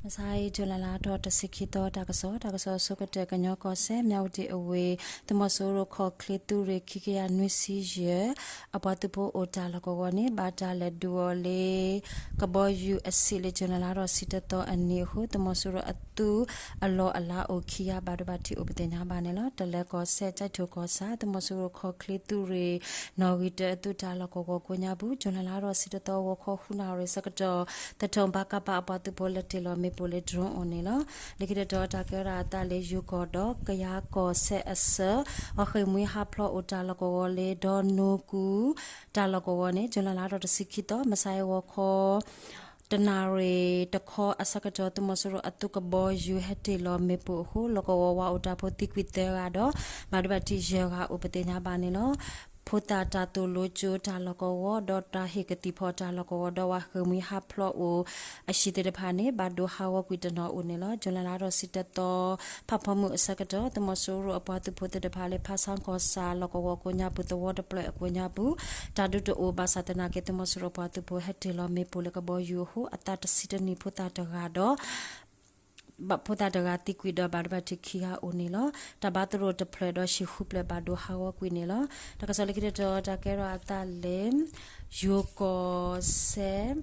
မဆါအံၤ ကၠူၤလဲလါထီၣ်တဆံခံသီ တၢ်ကစီၣ်, တၢ်ကစီၣ်အဆိကတၢၢ် ကညီကီၢ်စဲၣ် မၠၣ်ဝတံၣ်အဝ့ၢ် သုးမီၤစိရိၤခီၣ်ချ့သုးရ့ၣ် ခံကယၤနွံဆံယဲၢ် အပှၤသုးဖိအိၣ်တၢ်လီၢ်ကဝီၤန့ၣ် ဘၣ်တၢ်လဲၤဒုးအီၤလၢ ကဘီယူၤအဆံးလၢ ကၠူၤလဲလါထီၣ်ဆံတသီအနံၤအဃိ သုးမီၤစိရိၤအသုးအလီၢ်အလၤအိၣ်ခံဂၤ ဘၣ်ဒိဘၣ်ထံးအိၣ်ပသ့ၣ်ညါဘၣ်န့ၣ်လီၤ. တလၢကီၢ်စဲၣ် ကၠဲးထိၣ်ကီၢ်ဆၣ် သုးမီၤစိရိၤခီၣ်ချ့သုးရ့ၣ် နီၣ်ဂံၢ်တၢအသုးတၢ်လီၢ်ကဝီၤကိးညါပူၤ ကၠူၤလဲလါထီၣ်ဆံတသီ ဂီၤခီဃုနၣ်ရံၣ်ဆၢကတီၢ် သထိၣ် ပကဖ အပှၤသုးဖိလဲၤတ့ၢ်လီၤမ့ၣ်ပိၢ်လၢ drone အိၣ်န့ၣ်လီၤ. လၢခံတတီၤ တၢ်ကဲထီၣ်အသးလၢ ယိၤကီၢ်ဒီးကယၤကီၢ်စဲၣ်အဆၢ အဃ့ၢ်မှံဟးဖျိးအိၣ်တၢ်လီၢ်ကဝီၤလၢ ဒီနူကူ တၢ်လီၢ်ကဝီၤန့ၣ် ကၠူၤလဲလါထီၣ်တဆံခံသီ မဆါအံၤဂီၤခီ တနၣ်ရံၣ်တခီအဆၢကတီၢ် သုးမီၤစိရိၤအသုးကဘီယူၤဟဲတ့ၢ်လီၤမ့ၣ်ပိၢ်အဃိ လီၢ်ကဝီၤဝးအိၣ်တၢ်ဖိသံကွံာ်သၢဂၤဒီး ဘၣ်ဒိဘၣ်ထံးယဲၢ်ဂၤအိၣ်ပသ့ၣ်ညါဘၣ်န့ၣ်လီၤ. ဖိသၣ်တၢ်သိၣ်လိကၠိတၢ်လီၢ်ကဝီၤဒီးတၢ်ဟ့ၣ်ကသံၣ်ဖီၣ်တၢ်လီၢ်ကဝီၤဒီး ဝးဃ့ၢ်မှံဟးဖျိးအိၣ်အဟံၣ်သ့ၣ်တဖၣ်န့ၣ် ဘၣ်ဒိဟးဂီၤကွံာ်တနီၤအိၣ်န့ၣ်လီၤ. ကၠူၤလဲလါထီၣ်ဆံတသီ ဖးဖီမုၢ်အဆၢကတီၢ် သုးမီၤစိရိၤအပှၤသုးဖိသ့ၣ်တဖၣ်လၢ ဖါဆၣ်ကီၢ်ဆၣ်လီၢ်ကဝီၤကိးညါပူၤ သဝီတဖျၢၣ်အကိးညါပူၤ တၢ်ဒုးတအိၣ်ဘၣ်ဆၣ်သနာ်က့ သုးမီၤစိရိၤအပှၤသုးဖိဟဲတ့ၢ်လီၤမ့ၣ်ပိၢ်လၢကဘီယူၤအဃိ အသးတဆံတနံၣ် ဖိသၣ်တဂၤဒီး ဖိသၣ်တဂၤသံကွံာ်ဒီး ဘၣ်ဒိဘၣ်ထံးခံဂၤအိၣ်န့ၣ်လီၤ. တၢ်ဘါသရိာ်တဖျၢၣ်ဒီး ဟံၣ်ဃုဖျၢၣ်ဘၣ်ဒိဟးဂီၤကွံာ်န့ၣ်လီၤ. တၢ်ကစီၣ်လၢခံတတီၤ တၢ်ကဲထီၣ်အသးလၢ ယိၤကီၢ်စဲၣ်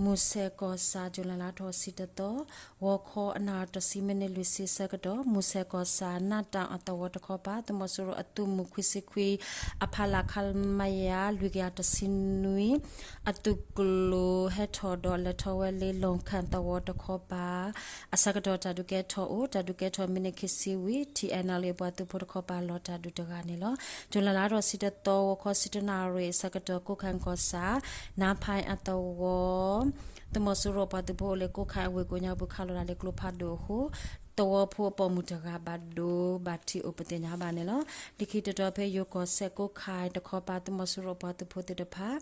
မူစဲၣ်ကီၢ်ဆၣ် ကၠူၤလဲလါထီၣ်ဆံတသီ ဂီၤခီအနၣ်တဆံမံးနံးလွံၢ်ဆံဆၢကတီၢ် မူစဲၣ်ကီၢ်ဆၣ် နၢ်တၢ်အသဝီတခီပၤ သုးမီၤစိရိၤအသုးမုၢ်ခွံဆံခွံ အဖီလာ် ခမရ လွံၢ်ကယၤတဆံနွံ အသုးကျိၤဟဲထီၣ်ဒီး လဲၤထီၣ်ဝဲလၢ လီၣ်ခၣ်သဝီတခီပၤ အဆၢကတီၢ် တၢ်ဒုးကဲထီၣ်အိၣ် တၢ်ဒုးကဲထီၣ်မံးနံးခံဆံဝံၤ ထံၣ်အဲၣ်နၣ်လၢ ပှၤသုးဖိတခီပၤ လီၤတၢ်ဒုးတဂၤန့ၣ်လီၤ. ကၠူၤလဲလါထီၣ်ဆံတသီ ဂီၤခီဆံတနၣ်ရံၣ်အဆၢကတီၢ် ကိးခၣ်ကီၢ်ဆၣ် နါဖၣ်အသဝီ သုးမီၤစိရိၤပှၤသုးဖိအိၣ်လၢ ကိးခၣ်အဝ့ၢ်ကိးညါပူၤ ခးလီၤတၢ်လၢကျိဖးဒိၣ်အဃိ သဝီဖိအပိာ်မုၣ်တဂၤဘၣ်ဒိဘၣ်ထံးအိၣ်ပသ့ၣ်ညါဘၣ်န့ၣ်လီၤ. လၢခံတတီၤဖဲယိၤကီၢ်စဲၣ်ကိးခၣ်တခီပၤ သုးမီၤစိရိၤပှၤသုးဖိသ့ၣ်တဖၣ်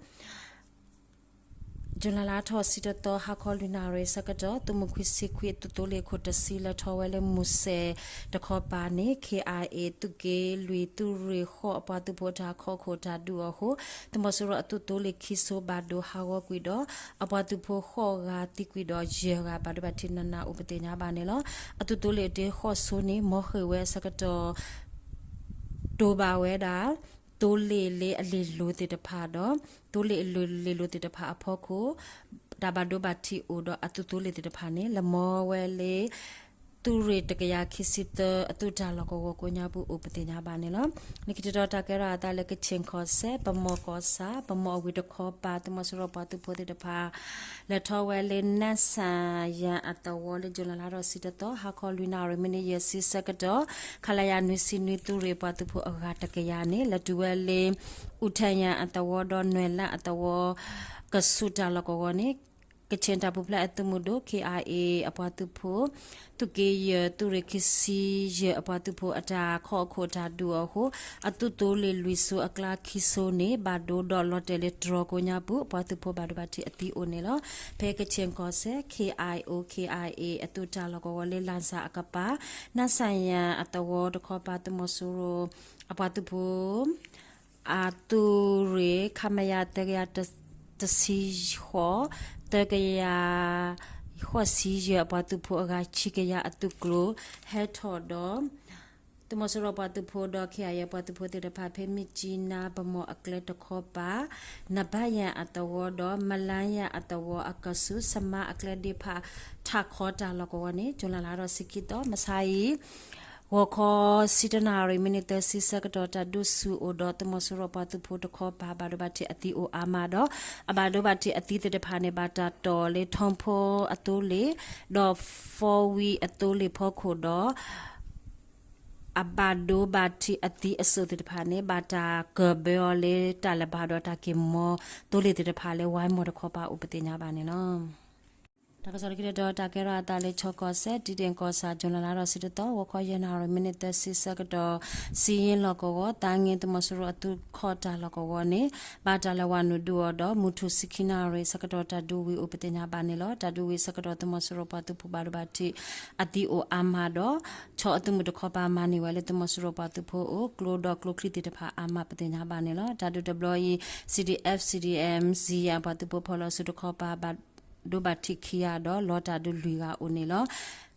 ကၠူၤလဲလါထီၣ်ဆံတသီ ဟါခီလွံၢ်နၣ်ရံၣ်ဆၢကတီၢ် သုးမုၢ်ခွံဆံခွံအသုးသိလ့ၣ်ခိၣ်တဆံ လဲၤထီၣ်ဝဲလၢမူစဲၣ်တခီပၤန့ၣ် ခ့ၣ်အါအ့ၣ် သုးက့လွံၢ် သုးရ့ၣ်ဃိး အပှၤသုးဖိအတၢ်ခီၣ်ခိၣ်တၢ်ဒုးအီၤအဃိ သုးမီၤစိရိၤအသုးသိလ့ၣ်ခံစိဘၣ်ဒိဟးဂီၤကွံာ်ဒီး အပှၤသုးဖိဃိးဂၤသံကွံာ်ဒီး ယဲၢ်ဂၤဘၣ်ဒိဘၣ်ထံးနးနးအိၣ်ပသ့ၣ်ညါဘၣ်န့ၣ်လီၤ. အသုးသိလ့ၣ်အတ့ၢ်ဃိးစိန့ၣ် မီၢ်ဃ့ၢ်ဝဲအဆၢကတီၢ် တိၢ်ဘၣ်ဝဲဒၣ် သိလ့ၣ်လၢအလ့ၢ်လိၤသ့ၣ်တဖၣ်ဒီး သိလ့ၣ်အလ့ၢ်လိၤသ့ၣ်တဖၣ်အဖီခိၣ် တၢ်ဘၣ်ဒိဘၣ်ထံးအိၣ်ဒီးအသုးသိလ့ၣ်သ့ၣ်တဖၣ်န့ၣ် လဲၤမီၢ်ဝဲလၢ သုးရ့ၣ်တကယၤခံဆံသၢ အသုးတၢ်လီၢ်ကဝီၤကိးညါပူၤအိၣ်ပသ့ၣ်ညါဘၣ်န့ၣ်လီၤ. လၢခံတတီၤတၢ်ကဲထီၣ်အသးလၢ ကခ့ၣ်ကီၢ်စဲၣ် ပမီၢ်ကီၢ်ဆၣ် ပမီၢ်အဝ့ၢ်တခီပၤ သုးမီၤစိရိၤပှၤသုးဖိသ့ၣ်တဖၣ် လဲၤထီၣ်ဝဲလၢ နၣ်စၣ်ယၣ်အသဝီလၢ ကၠူၤလဲလါထီၣ်ဆံတသီ ဟါခီလွံၢ်နၣ်ရံၣ်မံးနံးယဲၢ်ဆံဆၢကတီၢ် ခလရ နွံဆံနွံ သုးရ့ၣ်ပှၤသုးဖိအဂၤတကယၤန့ၣ် လဲၤတုၤဝဲလၢ အူထၢၣ်ယၣ်အသဝီဒီး နွဲၣ်လၣ်အသဝီ ကဆူးတၢ်လီၢ်ကဝီၤန့ၣ် ကခ့ၣ်တၢ်ပူၤဖျဲးအသုးမုၢ်ဒိၣ် ခ့ၣ်အါအ့ၣ် အပှၤသုးဖိ သုးက့ယဲၢ် သုးရ့ၣ်ခံဆံယဲၢ်အပှၤသုးဖိအတၢ်ခီၣ်ခိၣ်တၢ်ဒုးအီၤအဃိ အသုးသိလ့ၣ်လွံၢ်စိအကျါခံစိန့ၣ် ဘၣ်ဒိဒီးလီၤတဲာ်လၢတြီၤကိးညါပူၤ အပှၤသုးဖိဘၣ်ဒိဘၣ်ထံးအသံအိၣ်န့ၣ်လီၤ. ဖဲကခ့ၣ်ကီၢ်စဲၣ် ခ့ၣ်အါအ့ၣ် အသုးတၢ်လီၢ်ကဝီၤလၢ လၣ်စၣ်အကပၤ နၣ်စၣ်ယၣ်အသဝီတခီပၤ သုးမီၤစိရိၤ အပှၤသုးဖိ အသုးရ့ၣ် ခမရ သၢကယၤတဆံဃိး သၢကယၤဃိးဆံယဲၢ် အပှၤသုးဖိအဂၤ ခံကယၤအသုးကျိၤ ဟဲထီၣ်ဒီး သုးမီၤစိရိၤပှၤသုးဖိဒီး ခ့ၣ်အါအ့ၣ် အပှၤသုးဖိသ့ၣ်တဖၣ် ဖဲမ့ၢ်ကၠံနါ ပမီၢ်အကျဲတခီပၤ နဘၣ်ယၣ်အသဝီဒီး မလါယၣ်အသဝီအကဆူး စမါအကျဲဒ့ဖး ထးခီတၢ်လီၢ်ကဝီၤန့ၣ် ကၠူၤလဲလါထီၣ်ဆံခံသီ မဆါအံၤ ဂီၤခီ ဆံတနၣ်ရံၣ် မံးနံးသၢဆံဆၢကတီၢ် တၢ်ဒုးဆူၣ်အိၣ်ဒီး သုးမီၤစိရိၤပှၤသုးဖိတခီပၤ ဘၣ်ဒိဘၣ်ထံးအသံအိၣ်အါမးဒီး အဘၣ်ဒိဘၣ်ထံးအသံသ့ၣ်တဖၣ်န့ၣ် ဘၣ်တၢ်တီၢ်လၢ ထီဖိအသိလ့ၣ် ဒီး ဖီဝံအသိလ့ၣ်ဖီခိၣ်ဒီး အဘၣ်ဒိဘၣ်ထံးအသံအစိၣ်သ့ၣ်တဖၣ်န့ၣ် ဘၣ်တၢ်ကၢၢ်ဘၢအီၤလၢတၢ်လဲၤဘၣ်ဒီးတၢ်က့ၤမီၢ်သိလ့ၣ်သ့ၣ်တဖၣ်လၢ ဝါမီၢ်တခီပၤအိၣ်ပသ့ၣ်ညါဘၣ်န့ၣ်လီၤ. တၢ်ကစီၣ်လၢခံတတီၤ တၢ်ကဲထီၣ်အသးလၢ ခၠီကီၢ်စဲၣ် တံတ့ၢ်ကီၢ်ဆၣ် ကၠူၤလဲလါထီၣ်ဆံတသီ ဂီၤခီယဲၢ်နၣ်ရံၣ် မံးနံးသၢဆံဆၢကတီၢ် စံယ့လီၢ်ကဝီၤ သးင့သုးမီၤစိရိၤအသုးခီၣ်တၢ်လီၢ်ကဝီၤန့ၣ် ဘၣ်တၢ်လဲၤဝးနုာ်ဒုးအီၤဒီး မုၢ်ထူၣ်ဆံခံနၣ်ရံၣ်ဆၢကတီၢ် တၢ်ဒုးဝံၤအိၣ်ပသ့ၣ်ညါဘၣ်န့ၣ်လီၤ. တၢ်ဒုးဝံၤဆၢကတီၢ် သုးမီၤစိရိၤပှၤသုးဖိဘၣ်ဒိဘၣ်ထံးအသံအိၣ်အါမးဒီး ခၠီအသုးမုၢ်တခီပၤမၤန့ၢ်ဝဲလၢ သုးမီၤစိရိၤပှၤသုးဖိအအိၣ် ကျိဒီးကျိချံသ့ၣ်တဖၣ်အါမးပသ့ၣ်ညါဘၣ်န့ၣ်လီၤ. တၢ်ဒုးတဘျီအံၤ CDF CDM Ziyam အပှၤသုးဖိဖီၣ်လီၤစုတခီပၤ ဘၣ် ဘၣ်ဒိဘၣ်ထံးခံဂၤဒီး လီၤတၢ်ဒုးလွံၢ်ဂၤအိၣ်န့ၣ်လီၤ.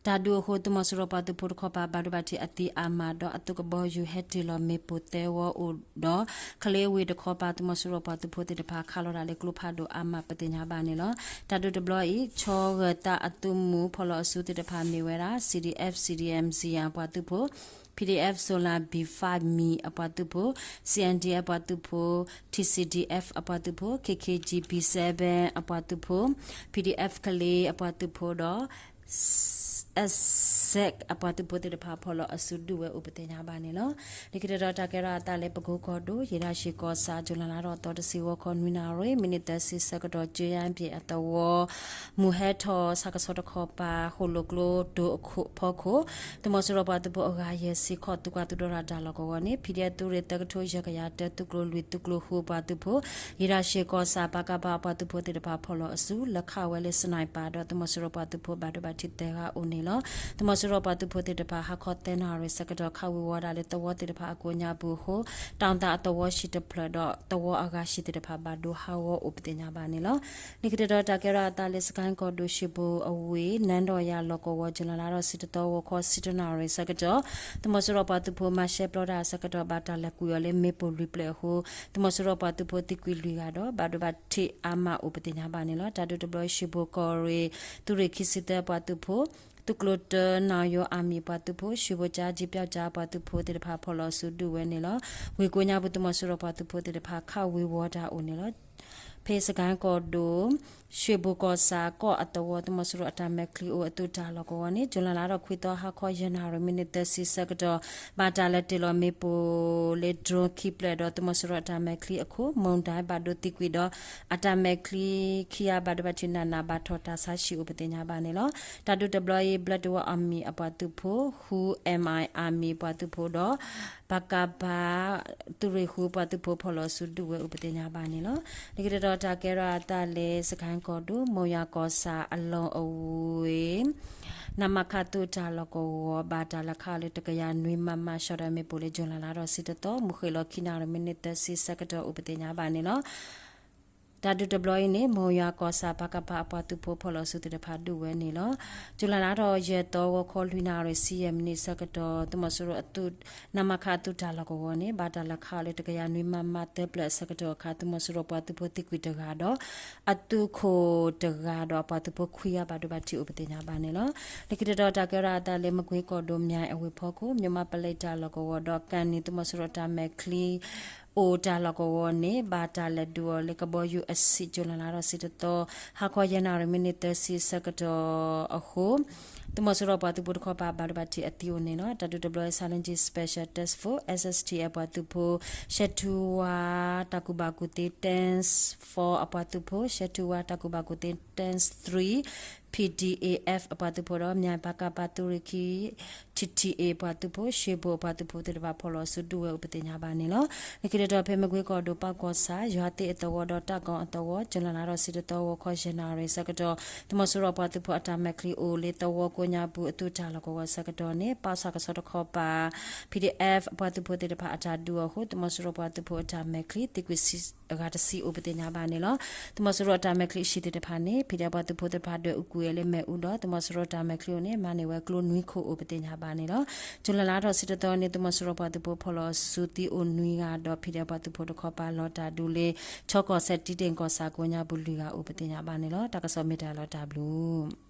တၢ်ဒုးအဃိ သုးမီၤစိရိၤပှၤသုးဖိတခီပၤ ဘၣ်ဒိဘၣ်ထံးအသံအါမးဒီး အသုးကဘီယူၤဟဲတ့ၢ်လီၤမ့ၣ်ပိၢ်သၢဝီအိၣ်ဒီး ကလ့ဝ့ၢ်တခီပၤ သုးမီၤစိရိၤပှၤသုးဖိသ့ၣ်တဖၣ် ခးလီၤတၢ်လၢကျိဖးဒိၣ်အါမး ပသ့ၣ်ညါဘၣ်န့ၣ်လီၤ. တၢ်ဒုးတဘျီအံၤ ဆီဂၢၤသးအသုးမုၢ်ဖီၣ်လီၤအစုသ့ၣ်တဖၣ်မ့ၢ်ဝဲဒၣ် C D F, C D M Siang အပှၤသုးဖိ, P D F Solar B five မံၤအပှၤသုးဖိ, C N D F အပှၤသုးဖိ, T C D F အပှၤသုးဖိ, K K G B seven အပှၤသုးဖိ, P D F ကလ့အပှၤသုးဖိဒီး SAC အပှၤသုးဖိသ့ၣ်တဖၣ် ဖီၣ်လီၤအစုဒုးဝဲအိၣ် ပသ့ၣ်ညါဘၣ်န့ၣ်လီၤ. လၢခံတတီၤ တၢ်ကဲထီၣ်အသးလၢ ပကိကီၢ်ဒိၣ် ယ့ၣ်ဒၣ်ရှ့ၣ်ကီၢ်ဆၣ် ကၠူၤလဲလါထီၣ်သီတဆံ ဂီၤခီနွံနၣ်ရံၣ် မံးနံးသၢဆံဆၢကတီၢ် ကၠ့ယါဘ့ၣ်အသဝီ မုၢ်ဟဲထီၣ်ဆၣ်ကဆီတခီပၤ ဃိၣ်လိာ်ကျိတိၤအဖီခိၣ် သုးမီၤစိရိၤပှၤသုးဖိအဂၤယဲၢ်ဆံ ခီၣ်သုးကွၢ်သုးဒီတၢ်လီၢ်ကဝီၤန့ၣ် P D F သုးရ့ၣ်သၢကထိယဲၢ်ကယၤတၢ သုးကျိၤလွံၢ် သုးကျိၤဃုအပှၤသုးဖိ, ယ့ၣ်ဒၣ်ရှ့ၣ်ကီၢ်ဆၣ် ပကဖ အပှၤသုးဖိသ့ၣ်တဖၣ် ဖီၣ်လီၤအစု လဲၤခးဝဲလၢ sniper ဒီး သုးမီၤစိရိၤပှၤသုးဖိ ဘၣ်ဒိဘၣ်ထံးသၢဂၤအိၣ်န့ၣ်လီၤ. သုးမီၤစိရိၤပှၤသုးဖိသ့ၣ်တဖၣ် ဟါခီသၢနၣ်ရံၣ်ဆၢကတီၢ် ခးဝ့ၤဝီၤဒၣ်လၢသဝီသ့ၣ်တဖၣ်အကိးညါပူၤအဃိ တၢ်သးအသဝီဟံၣ်တဖျၢၣ်ဒီး သဝီအဂၤဟံၣ်သ့ၣ်တဖၣ် ဘၣ်ဒိဟးဂီၤအိၣ် ပသ့ၣ်ညါဘၣ်န့ၣ်လီၤ. လၢခံတတီၤ တၢ်ကဲထီၣ်အသးလၢ စကဲၣ်ကီၢ်ဒိၣ် ရှ့ၣ်ဘိၣ်အဝ့ၢ် နၢဒီၣ်ယၤလီၢ်ကဝီၤ ကၠူၤလဲလါထီၣ်ဆံတသီ ဂီၤခီဆံတၢနၣ်ရံၣ်ဆၢကတီၢ် သုးမီၤစိရိၤပှၤသုးဖိ မၤရှဲပျီတၢ်အဆၢကတီၢ် ဘၣ်တၢ်လဲၤကွံာ်အီၤလၢမ့ၣ်ပိၢ်လွံၢ်ဖျၢၣ်အဃိ သုးမီၤစိရိၤပှၤသုးဖိသံကွံာ်လွံၢ်ဂၤဒီး ဘၣ်ဒိဘၣ်ထံးအါမးအိၣ် ပသ့ၣ်ညါဘၣ်န့ၣ်လီၤ. တၢ်ဒုးတဘျီ ရှ့ၣ်ဘိၣ်ကီၢ်ရ့ၣ် သုးရ့ၣ်ခံဆံသၢအပှၤသုးဖိ သုးကျိၤတၢ နီၣ်ယိၤအမံၤအပှၤသုးဖိ ရှ့ၣ်ဘိၣ်ကၠါ ကၠံပၠီကၠါအပှၤသုးဖိသ့ၣ်တဖၣ် ဖီၣ်လီၤအစုဒုးဝဲန့ၣ်လီၤ. ဝ့ၢ်ကိးညါပူၤ သုးမီၤစိရိၤပှၤသုးဖိသ့ၣ်တဖၣ် ခးဝ့ၤဝီၤတၢ်အိၣ်န့ၣ်လီၤ. ဖဲစကဲၣ်ကီၢ်ဒိၣ် ရှ့ၣ်ဘိၣ်ကီၢ်ဆၣ်ကီၢ်အသဝီ သုးမီၤစိရိၤအတၢ်မဲာ်ချံအိၣ်အသုးတၢ်လီၢ်ကဝီၤန့ၣ် ကၠူၤလဲလါထီၣ်ခွံသီ ဟါခီယဲၢ်နၣ်ရံၣ် မံးနံးသၢဆံဆၢကတီၢ် ဘၣ်တၢ်လဲၤတ့ၢ်လီၤမ့ၣ်ပိၢ်လၢ drone ခံဖျၢၣ်ဒီး သုးမီၤစိရိၤအတၢ်မဲာ်ချံအခိၣ် မုၢ်ဒၣ် ဘၣ်ဒိသံကွံာ်ဒီး အတၢ်မဲာ်ချံခံဂၤ ဘၣ်ဒိဘၣ်ထံးနးနး ဘၣ်ထီၣ်တၢ်ဆါဟံၣ်အိၣ် ပသ့ၣ်ညါဘၣ်န့ၣ်လီၤ. တၢ်ဒုးတဘျီအံၤ ဘျၢတဝီအမံၤအပှၤသုးဖိ ဃု M I အမံၤပှၤသုးဖိဒီး ပကဖ သုးရ့ၣ်ဃုပှၤသုးဖိ ဖီၣ်လီၤအစုဒုးဝဲအိၣ် ပသ့ၣ်ညါဘၣ်န့ၣ်လီၤ. လၢခံတတီၤ တၢ်ကဲထီၣ်အသးလၢ စကဲၣ်ကီၢ်ဒိၣ် မိၢ်ယွၤကီၢ်ဆၣ်အလီၢ်အဝ့ၢ် နမခ သုးတၢ်လီၢ်ကဝီၤ ဘၣ်တၢ်လဲၤခးလၢတကယၤနွံ မမ ရှီၣ်ဒီးမ့ၣ်ပိၢ်လၢ ကၠူၤလဲလါထီၣ်ဆံတသီ မုၢ်ဃ့ၢ်လီၤခံနၣ်ရံၣ် မံးနံးသၢဆံဆၢကတီၢ်အိၣ် ပသ့ၣ်ညါဘၣ်န့ၣ်လီၤ. တၢ်ဒုးတဘျီအံၤန့ၣ် မိၢ်ယွၤကီၢ်ဆၣ် ပကဖ အပှၤသုးဖိ ဖီၣ်လီၤအစုသ့ၣ်တဖၣ်ဒုးဝဲန့ၣ်လီၤ. ကၠူၤလဲလါထီၣ်ယဲၢ်သီ ဂီၤခီလွံၢ်နၣ်ရံၣ် ဆံယဲၢ်မံးနံးဆၢကတီၢ် သုးမီၤစိရိၤအသုး နမခ သုးတၢ်လီၢ်ကဝီၤန့ၣ် ဘၣ်တၢ်လဲၤခးလၢတကယၤနွံ မမ သၢဖျၢၣ်အဆၢကတီၢ်အခါ သုးမီၤစိရိၤပှၤသုးဖိသံကွံာ်တဂၤဒီး အသုးခိၣ်တဂၤဒီး အပှၤသုးဖိခွံဂၤ ဘၣ်ဒိဘၣ်ထံးအိၣ် ပသ့ၣ်ညါဘၣ်န့ၣ်လီၤ. လၢခံတတီၤ တၢ်ကဲထီၣ်အသးလၢ မကွ့ကီၢ်ဒိၣ် မၠဲၣ်အဝ့ၢ်ဖီခိၣ် မၠိၣ်မးပလဲတၢ်လီၢ်ကဝီၤဒီး ကၣ်နံၣ် သုးမီၤစိရိၤတၢ်မဲာ်ချံ အိၣ်တၢ်လီၢ်ကဝီၤန့ၣ် ဘၣ်တၢ်လဲၤဒုးအီၤလၢကဘီယူၤအဆံး ကၠူၤလဲလါထီၣ်ဆံတသီ ဟါခီယဲၢ်နၣ်ရံၣ် မံးနံးသၢဆံဆၢကတီၢ်အဃိ သုးမီၤစိရိၤပှၤသုးဖိတခီပၤ ဘၣ်ဒိဘၣ်ထံးအသံအိၣ်န့ၣ်လီၤ. တၢ်ဒုးတဘျီ Salingji Special Task Force, S S T F အပှၤသုးဖိ ရှဲထူဝါ တၢ်ကူၣ်ဘၣ်ကူၣ်သ့ Task Four အပှၤသုးဖိ ရှဲထူဝါ တၢ်ကူၣ်ဘၣ်ကူၣ်သ့ Task Three, P D A F အပှၤသုးဖိဒီး မၠဲၣ် ပကဖ သုးရ့ၣ်ခံ T T A အပှၤသုးဖိ ရှ့ၣ်ဘိၣ်အပှၤသုးဖိသ့ၣ်တဖၣ် ဖီၣ်လီၤအစုဒုးဝဲအိၣ် ပသ့ၣ်ညါဘၣ်န့ၣ်လီၤ. လၢခံတတီၤ ဖဲမကွ့ကီၢ်ဒိၣ် ပၣ်ကီၢ်ဆၣ် ယွၤသ့ၣ်အသဝီဒီး တၢ်ကီအသဝီ ကၠူၤလဲလါထီၣ်ဆံတသီ ဂီၤခီယဲၢ်နၣ်ရံၣ်ဆၢကတီၢ် သုးမီၤစိရိၤပှၤသုးဖိအတၢ်မဲာ်ချံအိၣ်လၢသဝီကိးညါပူၤအသုးတၢ်လီၢ်ကဝီၤဆၢကတီၢ်န့ၣ် ပၣ်ဆၣ်ကဆီတခီပၤ P D F အပှၤသုးဖိသ့ၣ်တဖၣ်အတၢ်ဒုးအီၤအဃိ သုးမီၤစိရိၤပှၤသုးဖိအတၢ်မဲာ်ချံသံကွံာ်အဂၤတဆံအိၣ် ပသ့ၣ်ညါဘၣ်န့ၣ်လီၤ. သုးမီၤစိရိၤအတၢ်မဲာ်ချံအဟံၣ်သ့ၣ်တဖၣ်န့ၣ် ဖံးဒဲးပှၤသုးဖိသ့ၣ်တဖၣ်ဒွဲၣ်အူကွံာ်ဝဲလၢမ့ၣ်အူဒီး သုးမီၤစိရိၤတၢ်မဲာ်ချံအိၣ်န့ၣ် မၤန့ၢ်ဝဲကျိနွံခိၣ်အိၣ် ပသ့ၣ်ညါဘၣ်န့ၣ်လီၤ. ကၠူၤလဲလါထီၣ်ဆံတသီန့ၣ် သုးမီၤစိရိၤပှၤသုးဖိဖီၣ်လီၤစုသံအိၣ်နွံဂၤဒီး ဖံးဒဲးပှၤသုးဖိတခီပၤလီၤတၢ်ဒုးလၢ ခၠီကီၢ်စဲၣ် တံတ့ၣ်ကီၢ်ဆၣ်ကိးညါပူၤလွံၢ်ဂၤအိၣ် ပသ့ၣ်ညါဘၣ်န့ၣ်လီၤ. တၢ်ကစီၣ်မ့ၢ်တၢ်လီၤတၢ်ဘျုး